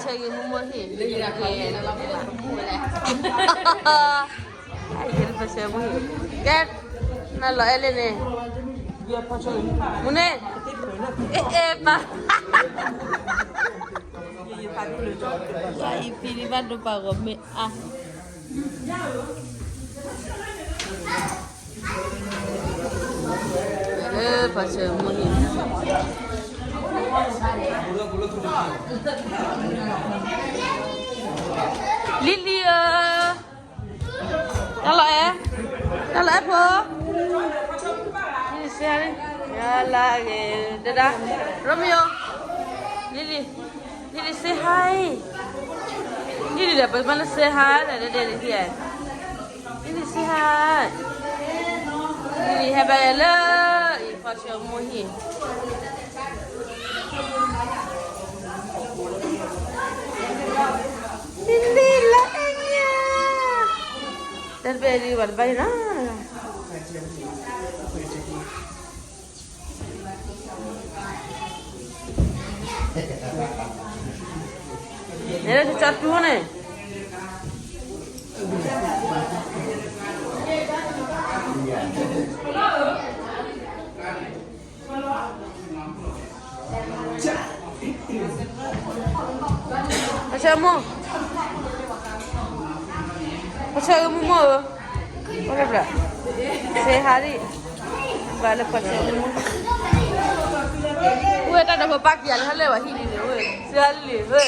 ဆၢဂ့ၤမူမိၢ်ဟံၣ်, ယဲတဖၢဆၢမူဟံၣ်, ကဲ, နလီၤအဲၣ်လၢန့ၣ်, မူန့ၣ်, အဲၣ်ပၢ်, ယဖံဒံးဘၣ်ဒိပာ်ဂီၤမ့ၢ်အါ လၢပှၤဆၢမူဟံၣ်, လံလံဧၢ, တၢ်လီၤအဲၣ်, တၢ်လီၤအဲၣ်ဖိ, လံလံ say hi, ယလၢဂ့ၤ, ဒဒါ, Romeo, လံလံ, လံလံ say hi, လံလံဒီး ပမ့ၢ်လၢ say hi ဒီး ဒဲဒဲန့ၣ် လံလံ say hi, လံလံ ဟဲဘါယၤလၢ အံၤ ပှၤဆၢမူဟံၣ်, လံလံ လၢအဲၣ်ညါ, တၢ်တပဲဒံးဘၣ်တဘၣ်အံၤနီၤ န့ၣ်လၢကစၢ်တူန့ၣ်, ပှၤဆၢမူ, ပှၤဆၢဂ့ၤမူမိၢ်ဧၢ, ပှၤဘျၢ, say hi ဒံး, ဘၣ်လၢပှၤဆၢမူ, ဝဲတၢ်ဒီးပပၢ်ကယၤလၢဟဲလၢပှၤဟံၣ်လံန့ၣ်ဝဲ, စှၤလံဝဲ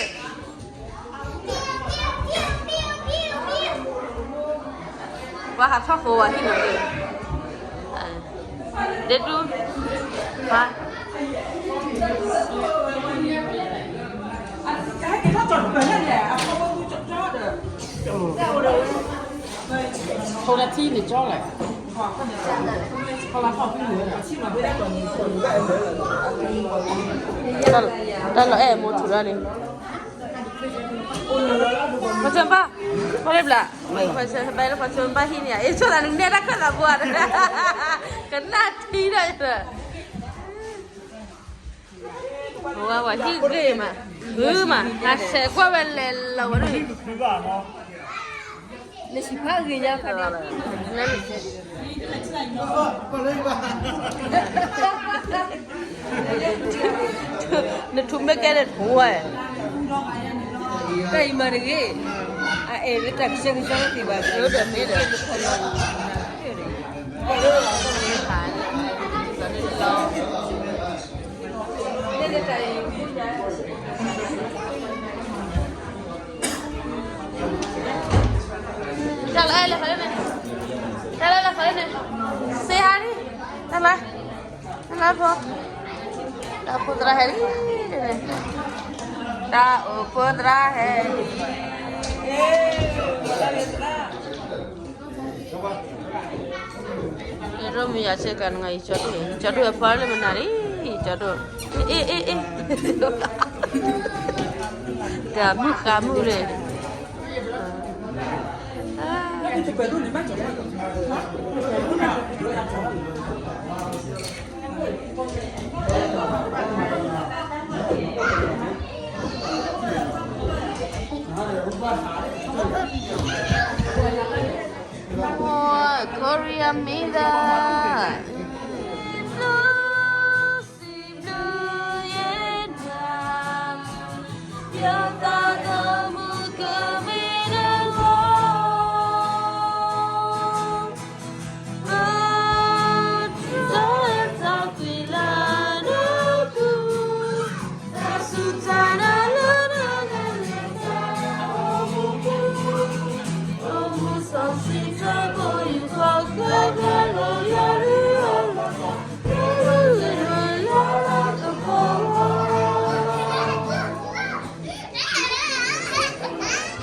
ပှၤဟးထီၣ်ဃိဝဲဟံၣ်လီၤ, ဒဲဒူ, ဟါ, တၢ်လီၤအဲၣ်မိၢ်ထူၣ်လီၤန့ၣ် ပှၤဆၢဘၣ်, ပှၤလၢဘျး, ပှၤဆၢဘၣ်လၢ ပှၤဆၢဘၣ်ဟံၣ်န့ၣ်, အ့ၣ် ဆိၣ်သးန့ၣ် နဲတၢ်ခၢၣ်သးပူၤဧါ, ကနၣ်ထံဒီး, ဝဲဝဲဟံၣ်ဂ့ၤမး, ဂုၤမး, အဆဲးကွၢ်ဝဲလဲၤလီၤဝဲဒၣ် နစံးဖးဂ့ၤညါခါဒီး နထူးမ့ၢ်ကဲန့ၣ်ထူးဝဲ, တၢ်အံၤမၤတဂ့ၤ, အအဲၣ်လၢတၢ်ကဆှဲကဆှီလၢသ့ၣ်ဘၣ်, ဒီးမ့ၢ်ဒီး တၢ်လၢအဲၣ်လၢဃီလၢန့ၣ်, တၢ်လၢအဲၣ်လၢဃီလၢန့ၣ်, စ့ဟါန့ၣ်, တၢ်လၢ, တၢ်လၢဖိ, တၢ်အိၣ်ဖှိၣ်သရၣ်ဟဲလံ, တၢ်အိၣ်ဖှိၣ်သရၣ်ဟဲလံ. ယရိၣ်မုာ်ယၤစ့ၢ်ကီးနငါ ယကၠီဒိၣ်, ယကၠီဒိၣ်ဝဲဖီလၢမနုၤလံ, ယကၠီဒိၣ်, အ့ၣ်အ့ၣ်အ့ၣ်, တၢ်မုၣ်ဃါမုၣ်န့ၣ် Korea မ့ၢ်ဒၣ်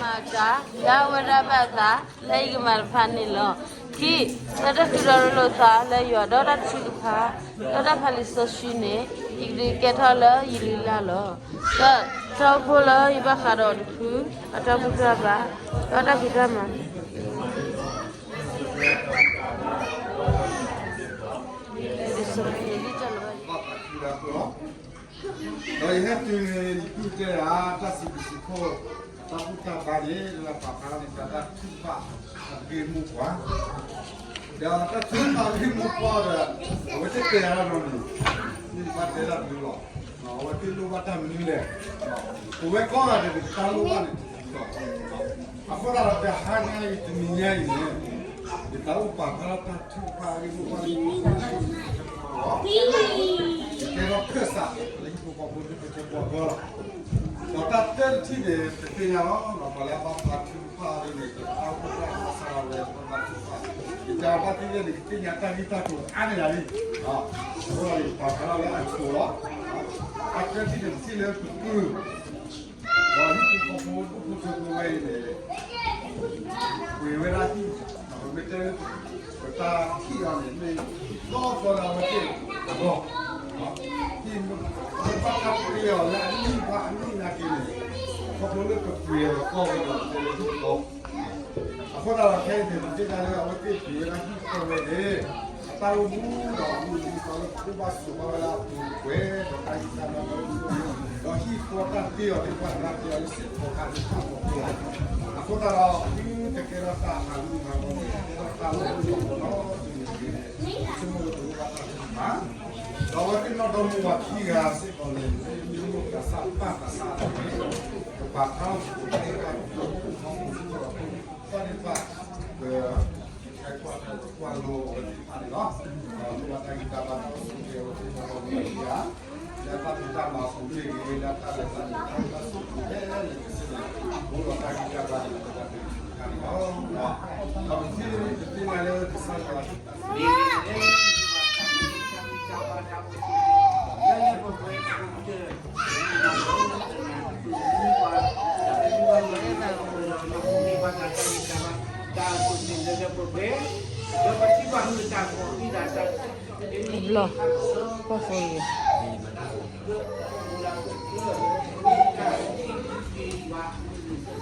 မၤတၢ် ယၤဝဲဒၣ်ဘၣ်သး လၢယကမၤတဖၣ်န့ၣ်လီၤ. ခံ, လၢတၢ်သူၣ်ထီၣ်ရ့လိာ်သးလၢယွၤ ဒီးတၢ်ထုကဖၣ် ဒီးတၢ်ဖးလံာ်စီဆှံန့ၣ် ယကဒုးကဲထီၣ်လၢယလုၢ်လၢ်လီၤ. သၢ, တၢ်အိၣ်ဖှိၣ်လၢယဘၣ်ဃးဒီးတဖု အတၢ်ဘူၣ်တၢ်ဘါ ဒီးတၢ်ဖံးတၢ်မၤ ဒ်သိးပကန့ၢ်တၢ်လၢ ဒီးယဟဲတုၤန့ၣ် ယပုၢ်တဲဒၣ် တၢ်စံးဘျုးစံးဖှိၣ် တၢ်ဘူၣ်တၢ်ဘါန့ၣ် လၢပာ်ဖျါန့ၣ် တၢ်ထုကဖၣ်အဂ့ၢ်မိၢ်ပှၢ်, ဒီးတၢ်ထုကဖၣ်အဂ့ၢ်မိၢ်ပှၢ်ဒီး အဝဲသ့ၣ်တဲအါထီၣ်န့ၣ် မ့ၢ်ဘၣ်တဲတၢ်ဘျုးလီၤ. အဝဲသ့ၣ်လိၣ်ဘၣ်တၢ်မနုၤလဲၣ်, ပဝဲကိးဂၤဒဲးန့ၣ် တၢ်လိၣ်ဘၣ်န့ၣ်တလီၤ. အဃိသတးဒီး တဟါညါအံၤ တနံၤညါအံၤန့ၣ် ယသးအိၣ်ပာ်ဖျါထီၣ်တၢ်ထုကဖၣ်အဂ့ၢ်မိၢ်ပှၢ်လၢ ယကဲထီၣ်ခၢၣ်စးလၢဟံၣ်ဖိဃီဖိသ့ၣ်တဖၣ်အဂီၢ်လီၤ. ဒီးတၢ်တၢတထံၣ်န့ၣ် ပသ့ၣ်ညါလီၤ, ပှၤလၢအဘၣ်ပာ်ထုကဖၣ်အီၤန့ၣ် တၢ်အိၣ်ဖှိၣ်တၢ်ဆါလီၤဝဲ ပဘၣ်ထုကဖၣ်, ယတဲအီၤဘၣ်သ့ၣ်သ့ၣ်န့ၣ် ကသ့ၣ်ညါတၢ်ဂံၢ်တၢ်ကျိၤအါန့ၢ်ယၤလံ. အဃိဒီး ပာ်ဖျါထီၣ်လၢအဆိးလီၤ. တၢ်တၢတထံၣ်န့ၣ် ပထံၣ်လၢပကုၢ် ဒီးဟံၣ်ဖိဃီဖိဒူၣ်ဖိထၢဖိဝဲအံၤန့ၣ် ပှ့ၤဝဲဒၣ်ဟံၣ်, ပမ့ၢ်တဲလၢ ပတၢ်ထံၣ်အီၤန့ၣ် မ့ၢ်ဒီသီလၢအဝဲသ့ၣ်အဂီၢ်, ဟံၣ်မ့ၢ်ဘၣ်တၢ်ပှ့ၤအီၤလၢအနံၣ်ဘၣ်အနံၣ်နာ်က့န့ၣ် ခီဖျိလၢပပှ့ၤအီၤသီဝဲဒီး တဲလၢဟံၣ်သီ အဃိသတးဒီး ခဲအံၤန့ၣ် ပသ့ၣ်ညါလၢ အဝဲသ့ၣ်ပှ့ၤဝဲဒၣ်ဟံၣ်သီဝဲန့ၣ် အတၢ်အိၣ်မူဒီးအမူအဒါလၢ ပဘၣ်ဆိးဘၣ်ဝဲဒၣ်အပူၤကွံာ် ဒီးတၢ်ဂံၢ်တၢ်ဘါဒီး ဒီးဟံၣ်သီတၢ်တ့အီၤသ့ၣ်တဖၣ်န့ၣ် ဘၣ်တ့အီၤလၢစဲးဖီကါသ့ၣ်တဖၣ်အဂီၢ်လီၤ. အဃိသတးဒီး သုတကဲထီၣ်တၢ်ဟးဂူာ်ဟးဂီၤန့ၣ် ကဲထီၣ်တၢ်လၢပဂီၢ်လီၤ. သုမ့ၢ်တလိၣ်ဘၣ်တၢ်ထုကဖၣ် ဒီးအဝဲသ့ၣ်နီၢ်ဒီမါဝၤခံဂၤ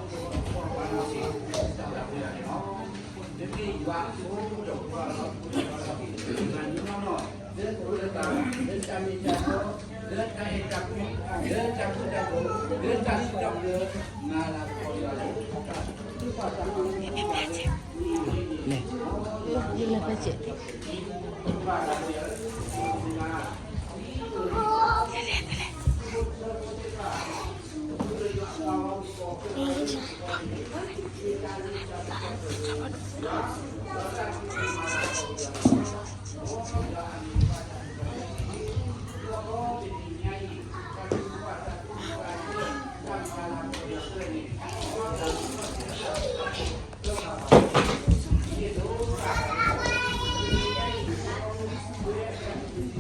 စ့ၢ်ကီးန့ၣ် မ့ၢ်မိၢ်သးစၢ်ပၢ်သးစၢ်န့ၣ် ကပာ်ဖျါထီၣ်သကိးသ့ၣ်တဖၣ် ဒီးပှၤသ့ၣ်တဖၣ် ကဟဲကွၢ်ထွဲကွၢ်လိအဝဲသ့ၣ်တဖၣ်န့ၣ်လီၤ. ဒီးလိၣ်ဘၣ်တၢ်ဂံၢ်တၢ်ဘါဒီး ဆိၣ်ဂ့ၤအဝဲသ့ၣ်နီၢ်ဒီမါဝၤခံဂၤ လၢတၢ်ဖံးတၢ်မၤအပူၤမ့ၢ်ဂ့ၤ လၢတၢ်လဲၤတၢ်က့ၤတၢ်အိၣ်တၢ်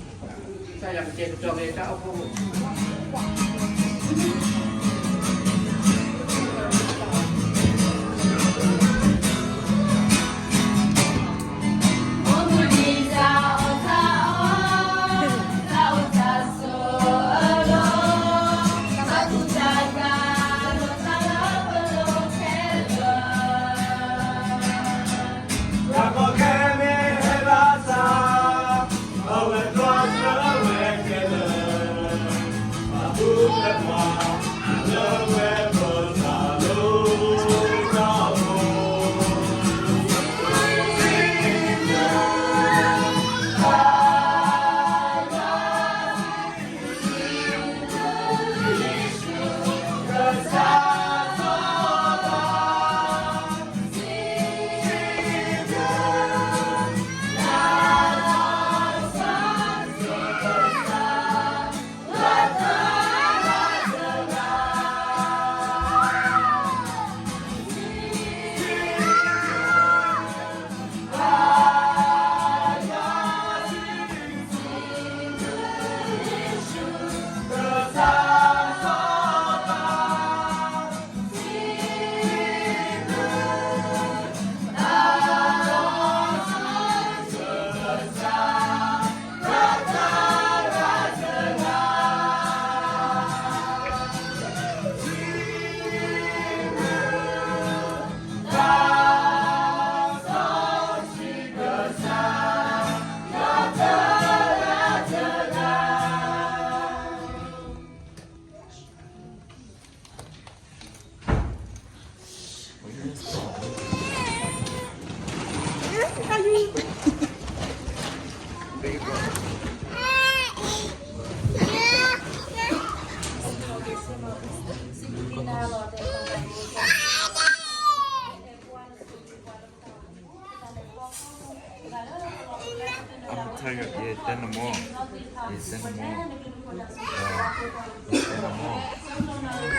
ဆိးပူၤ ဖဲလဲၣ်ကစ့ၢ်န့ၣ် အိၣ်ဒီးတၢ်ဂံၢ်တၢ်ဘါန့ၣ် ပတၢ်ဖံးတၢ်မၤန့ၣ်လီၤ. ဒီးပထံၣ်လၢ ပသ့ၣ်ညါလၢကစၢ်ယွၤ တဘျီ ကွၢ်ဃိလံ လဲၣ် လဲၣ် လဲၣ် လဲၣ် လဲၣ် လဲၣ် လဲၣ် လဲၣ် အမ့ၢ်ထဲယတဲနမီၢ်, ယတဲနမီၢ်, ယတဲနမီၢ်. ယွၤမ့ၢ်တ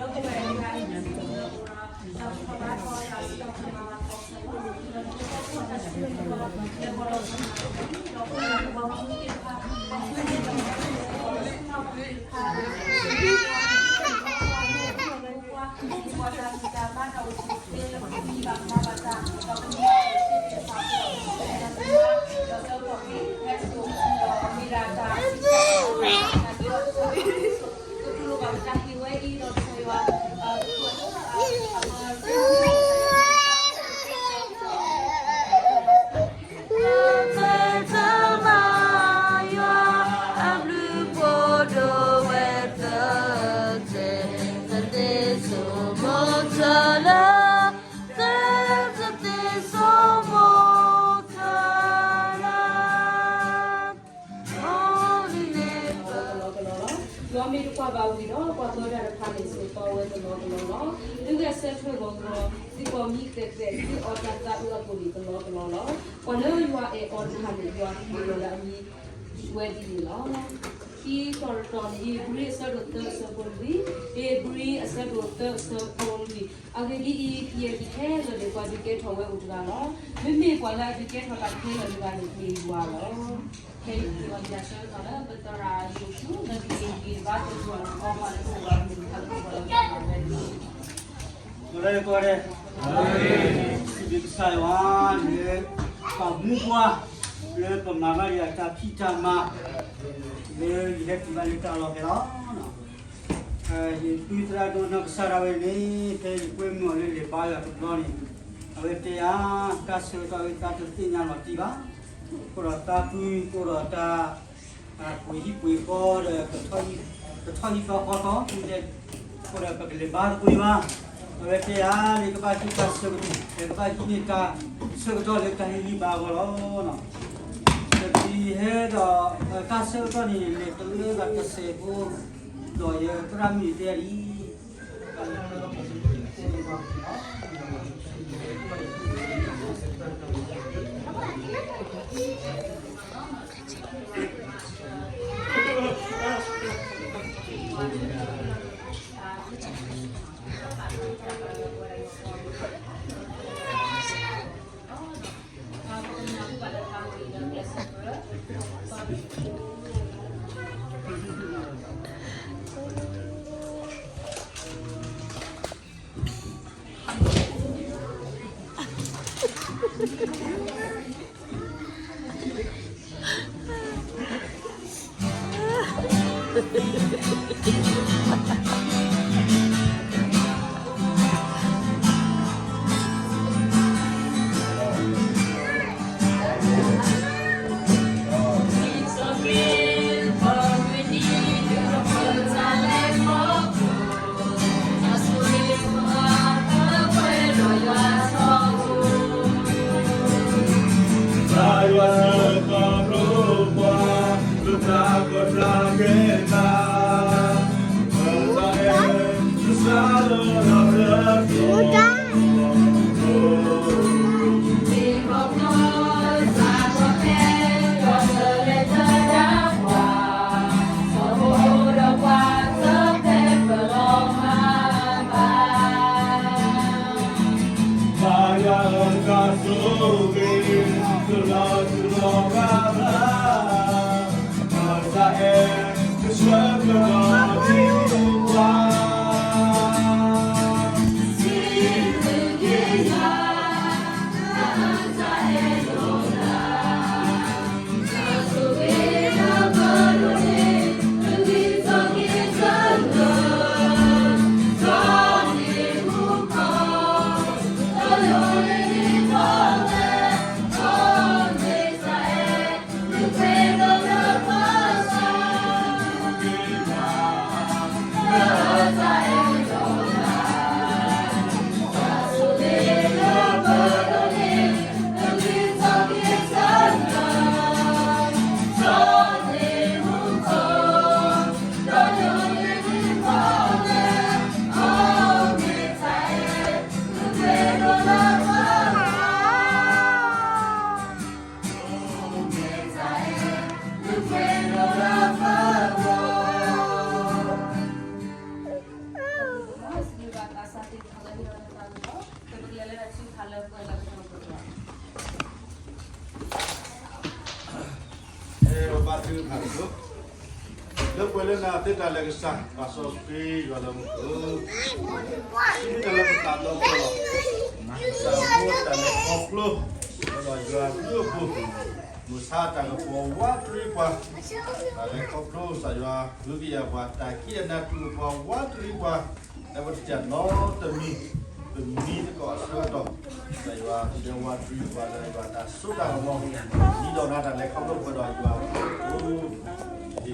ကွၢ်ဘၣ်ဝံၤဒီး ပှၤမၢတၢ်တဖၣ်န့ၣ် ဆိးသီဝဲကလီကလီလီၤ. သုဂဲၤဆၢထၢၣ်ဂီၤဂီၤ, သုကိးမံၤသဲးသဲး, သုအီၣ်တၢ်သးအုးအကိာ်န့ၣ် ကလီကလီလီၤ. ပှၤလၢယွၤအဲၣ်အီၤတဖၣ်န့ၣ် ယွၤဟ့ၣ်လီၤလၢအမံၤ ဝဲဒ်န့ၣ်လီၤ. ခံတီၤတတီၤန့ၣ် ဧ့ၤဘြံၤအဆၢဒိၣ်သၢအဆၢဖိလွံၢ်, ဧ့ၤဘြံၤအဆၢဒိၣ်သၢအဆၢဖိလွံၢ်. အဂ့ၢ်ဒ်အံၤ, ဖဲယဲၢ်က့ၤခဲလၢာ်ဒီးပှၤဒုးကဲထီၣ်ဝဲအိၣ်တဂၤလီၤ. မ့မ့ၢ်ပှၤလၢအဒုးကဲထီၣ်တၢ်ခဲလၢာ်တဂၤန့ၣ် မ့ၢ်ယွၤလီၤ. ဖဲအံၤ ပကဆၢကတီၢ်လၢပသရၣ်ယိၤထူ လၢတက့ၢ်ဂ့ၤဘါသကိးအီၤ ပှၤလၢအအိၣ်ဝဲ ဒီးကစၢ်ယွၤ လၢပမူပှၤ လၢပမၤဘၣ်ယွၤတၢ်ဖံးတၢ်မၤ လၢယဟဲတုၤဘၣ်လၢတၢ်လီၢ်ဖဲလီၤ. ယပုၢ်သရၣ်ဒိၣ်နီၢ်ကစၢ်ဒၣ်ဝဲန့ၣ် ဖဲယကွဲမုာ်အီၤလၢလဲၤဘါယွၤတဘျီန့ၣ် အဝဲတဲယၤ တၢ်ဆၢကတီၢ်ဝဲသးတသ့ၣ်ညါလီၤတံၢ်ဘၣ်. အိၣ်ဒီးသးပူၤ အိၣ်ဒီးတၢ် ပှ့ၤဟံၣ်ပှ့ၤဃီဒီး ကထီၣ်ဟံၣ်သီဃီသီ အိၣ်ဒီးပကလဲၤဘါသကိးဘၣ်. အဝဲတဲယၤ လၢကဘၣ်ဟံးတၢ်ဆၢကတီၢ် လၢကဘၣ်ဟံးန့ၢ်တၢ်ဆၢကတီၢ်လၢတၢ်ဟ့ၣ်ဂံၢ်ဘါအဂီၢ်လီၤ. ပကဟဲဒီး တၢ်ဆၢကတီၢ်န့ၣ် လဲၤတလၢဘၣ်တစဲးဖိ ဒီးယသရၣ်မုၣ်တဲဒ်အံၤ တဖၣ်တဖၣ်, လၢပှဲၤလၢနသ့တၢ်လၢကစၢ် ပာ်စီဆှံယွၤလၢမူခိၣ်, စံးဘျုးနၤလၢပသးဒီဖျၢၣ်လီၤ. တၢ်မူတၢ်လဲၤခီဖျိ ဒီးယွၤဘျုးအပူၤ, မုၢ်ဆါတၢ်ကပီၤဝးတရံးပှၤ, တၢ်လဲၤခီဖျိကစၢ်ယွၤ ဘုကယာ်ပှၤ တၢ်ခံးအနၢ်တူၢ်ပှၤဝးတရံးပှၤ, လၢပတတၢ်နီတမံၤ ပမံသကိးအဆၢကတီၢ်, ကစၢ်ယွၤ ဒဲဝးတရံးပှၤလၢယွၤတၢ်စိတၢ်ကမီၤ, ဒ်ဒီးနၤတၢ်လဲၤခီဖျိပှၤဒီးယွၤ, ဒ်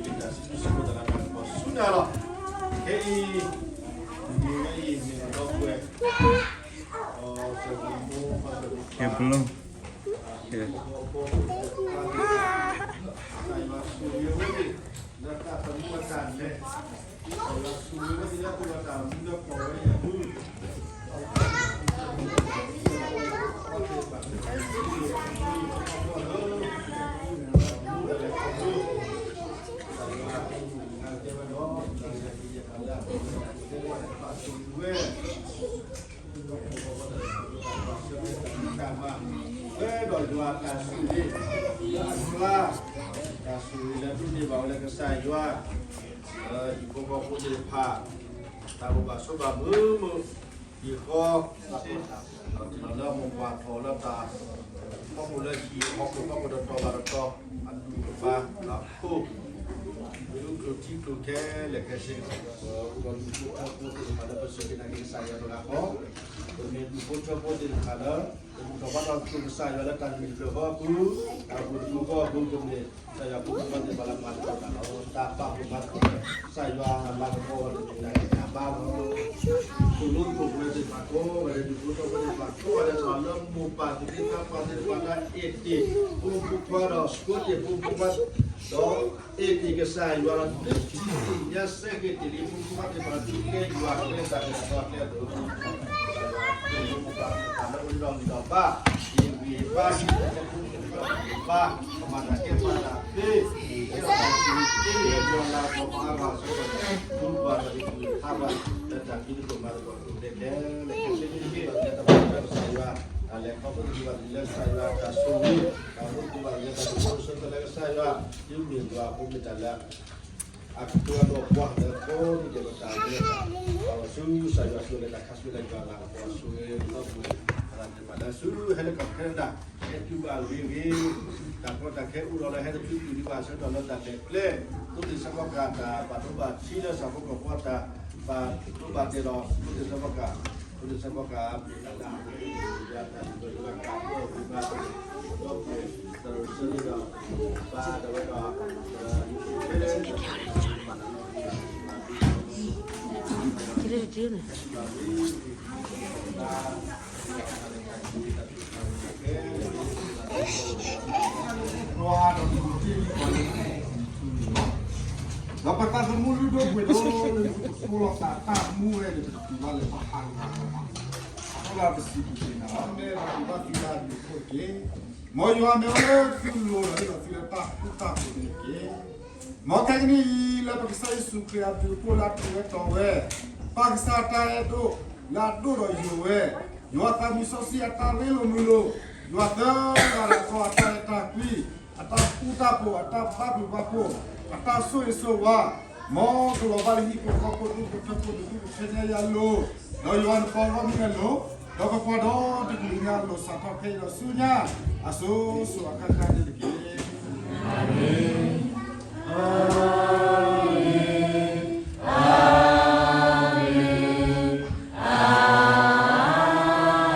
ကတၢၢ်စံးဆၢတၢ်လၢတၢ်ကပီၤဆူနၤလီၤ. ခဲအံၤ, မ့ၢ်ဝဲအံၤမ့ၢ်ပဒီပုၢ်ဝဲၢ် ကဲဘျီ, ကဲ, ဝဲဒီးယွၤတၢ်ဆိၣ်ဂ့ၤ, ယွၤအကျါ, တၢ်ဆိၣ်ဂ့ၤလၢဒိးန့ၢ်ဘၣ်ဝဲလၢကစၢ်ယွၤ, ဟံၣ်ဖိဃီဖိသ့ၣ်တဖၣ်, တၢ်ဘိးဘၣ်ဆိးဘၣ်မုာ်မုာ်, ဟံၣ်ဃီ, ဒီးလၢမိၢ်ပှၢ်ထီၣ်လၢတၢ် ဟီၣ်ခိၣ်လၢဟံၣ်ဟီၣ်ခိၣ်ဟီၣ်ခိၣ်တတီၤဘၣ်တတီၤ, အဒူၣ်အဘါ, အခိၣ် မ့ၢ်အူကျိၣ်ထံကျိၣ်ခဲလၢာ်ခဲဆ့, ဒီးဒူၣ်ဖိထၢဖိသ့ၣ်တဖၣ်လၢပစူၢ်က့ၤနာ်က့ၤကစၢ်ယွၤတဂၤဃီ, ပမ့ၢ်ဒူၣ်ဖိထၢဖိသ့ၣ်တဖၣ်လၢ ပဘူၣ်ထီၣ်ဘါထီၣ်ကစၢ်ယွၤလၢတၢ်လုၢ်လၢၢ်အပူၤ, တၢ်ဘူၣ်တဘူၣ်ဃီအပူၤ ပမ့ၢ်ကစၢ်ယွၤဖိမုၣ်ဖိခွါသ့ၣ်တဖၣ်လၢမၤသကိးတၢ်လီၤ. တၢ်ပာ်ဖှိၣ်မၤသကိး ကစၢ်ယွၤအလၤကပီၤအဂီၢ်န့ၣ် မ့ၢ်တၢ်ဂ့ၤတၢ်ဘါလီၤ. သိၣ်လိသကိးပဝဲသ့ၣ်တဖၣ်ကိးဂၤဒဲး, ဒူၣ်ဖိထၢဖိသ့ၣ်တဖၣ်ကိးဂၤဒဲး လၢမိၢ်ပၢ်သူၣ်က့သးပှၢ်သ့ၣ်တဖၣ်လၢအ့ၣ်တ့ၢ်ဖိမုၣ်ဖိခွါဒီး ဆှၢတ့ၢ်ဖိမုၣ်ဖိခွါ, ဒီးအ့ၣ်တ့ၢ်ကစၢ်ယွၤဒီး ဒုးထံၣ်သ့ၣ်ညါစဲက့ၤတ့ၢ်လံဖိမုၣ်ဖိခွါသ့ၣ်တဖၣ် ဒုးကဲယွၤကျဲတၢ်ရဲၣ်တၢ်ကျဲၤအသိး, ကစၢ်ယွၤဖိမုၣ်ဖိခွါသ့ၣ်တဖၣ်လၢအအိၣ်ဒီးမုၢ်ဒီးဘါ, ဟ့ၣ်ဂံၢ်ဟ့ၣ်ဘါ, ဟ့ၣ်ဂံၢ်ဟ့ၣ်ဘါ, ကမၤတၢ်ကဲမၤတၢ်သ့, ဟ့ၣ်အီၣ်တၢ်ဆူၣ်သ့, ဟ့ၣ်အီၣ်တၢ်ကီပၤအါဂၤအဆၢကတီၢ်, ဒူပှၤတကလုာ်ဟးဘၣ် လၢတၢ်ဖံးသကိးမၤသကိးတၢ်ဒဲးဒဲး, လၢခံဆ့န့ၣ်တက့ၢ် ဒီးလၢတၢ်ဘၣ်ထွဲကစၢ်ယွၤ, တၢ်လဲၤခီဖျိသကိးဘၣ်သ့ၣ်လၢကစၢ်ယွၤ, တၢ်ဆိၣ်ဂ့ၤ, တၢ်အိၣ်သကိးဘၣ်သ့ၣ်လၢတၢ်ဆိၣ်ဂ့ၤဆိၣ်သးလၢကစၢ်ယွၤ, ဒ်မ့ၢ်ယွၤအဃိမ့ၢ်တၢ်လၢ အကတိၤအဒီးပှၤလၢကိးနံၤဒဲး ပတၢ်အိၣ်မူအတၢ်, ပဘၣ်ဆူကစၢ်ယွၤဆိၣ်ဂ့ၤလၢတၢ်ခါဆူညါ ယွၤလၤကပီၤဆိၣ်ဂ့ၤလၢပှဲၤ ပသးန့ၣ်မးလၢဆူဟဲလၢကီၢ်ခဲနဒၤ ဟဲတုၤဘၣ်ဂ့ၤဂ့ၤ, တၢ်ကီတၢ်ခဲအိၣ်ဒီးလၢဟဲတတုၤတုၤဒံးဘၣ်ဆၢကတီၢ်လၢတၢ်လဲၤကျဲ, သိးသ့ၣ်စဲးဖီကၤတၢ်ဘၣ်ဒိဘၣ်ထံးလၢဆၣ်ဖိကီၢ်ဖိတၢ်ဘၣ်ဒိဘၣ်ထံးဒီး သိးသ့ၣ်စဲးဖီကၤ, သိးသ့ၣ်စဲးဖီကၤ ဒီးပသးသမူလုၢ်ဒိၣ်ပှ့ၤဒိၣ်လၢ ပသူၣ်လီၤသးတၢ်မူဝဲန့ၣ် ပတတုၤဘၣ်လၢပဟးဂီၤလီၤဘၣ်. အဃိဒီးပစံးဘျုးက့ၤနၤလီၤ. မ့ၢ်ပတုၤဘၣ်သုလၢအဘျုးအဖှိၣ်တက့ၢ်. မ်ယွၤမ့ၢ်အီၤလၢသုလိၤဒီးဟ့ၣ်လီၤသုလၢတၢ်ဃူတၢ်ဖိးန့ၣ်တက့ၢ်. မ်ခဲကနံၣ်အံၤ လၢပကစၢ်ယ့ၣ်ၡူးခရံာ်အဘျုးအဖှိၣ်လၢအတုၤဝဲတီၤဝဲ, ပၢ်ကစၢ်အတၢ်အဲၣ်ဒိၣ်လၢအဒိၣ်ဒီးယိာ်ဝဲ, ယွၤသးမံစီဆှံအတၢ်ရ့လိာ်မုာ်လိာ်, ယွၤသၢဂၤတဂၤအတၢ်အဲၣ်တၢ်ကွံ, အတၢ်ဃူတၢ်ဖိး, အတၢ်ဘၣ်ဘျုးဘၣ်ဖှိၣ်, အတၢ်ဆိၣ်ဂ့ၤဆိၣ်ဝါ, မ်ကလီၤဘၣ်လၢဟံၣ်ဖိဃီဖိ ဒူၣ်ဖိထၢဖိ ဒူၣ်ဖိထၢဖိအလိၤ, ဒီးယွၤနပီၢ်ဂီၢ်မုၢ်အလိၤ, ဒီးပပှၤဒီတကလုာ်ညါအလိၤ စးထီၣ်ဖဲအံၤဒီးဆူညါ အစိၤစိၤအဃၣ်ဃၣ်န့ၣ်တက့ၢ်. အၤမ့ၣ်, အၤမ့ၣ်, အၤမ့ၣ်.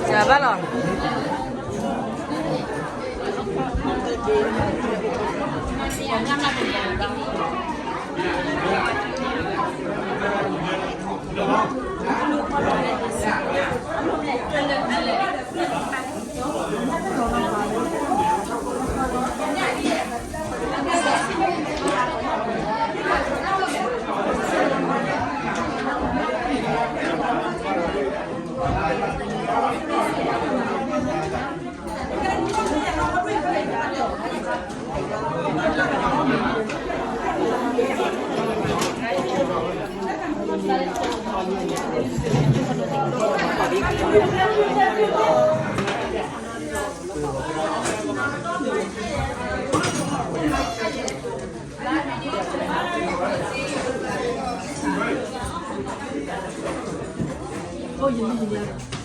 စၢၤဘၣ်လီၤ. အိၣ်ယံၤယံၤ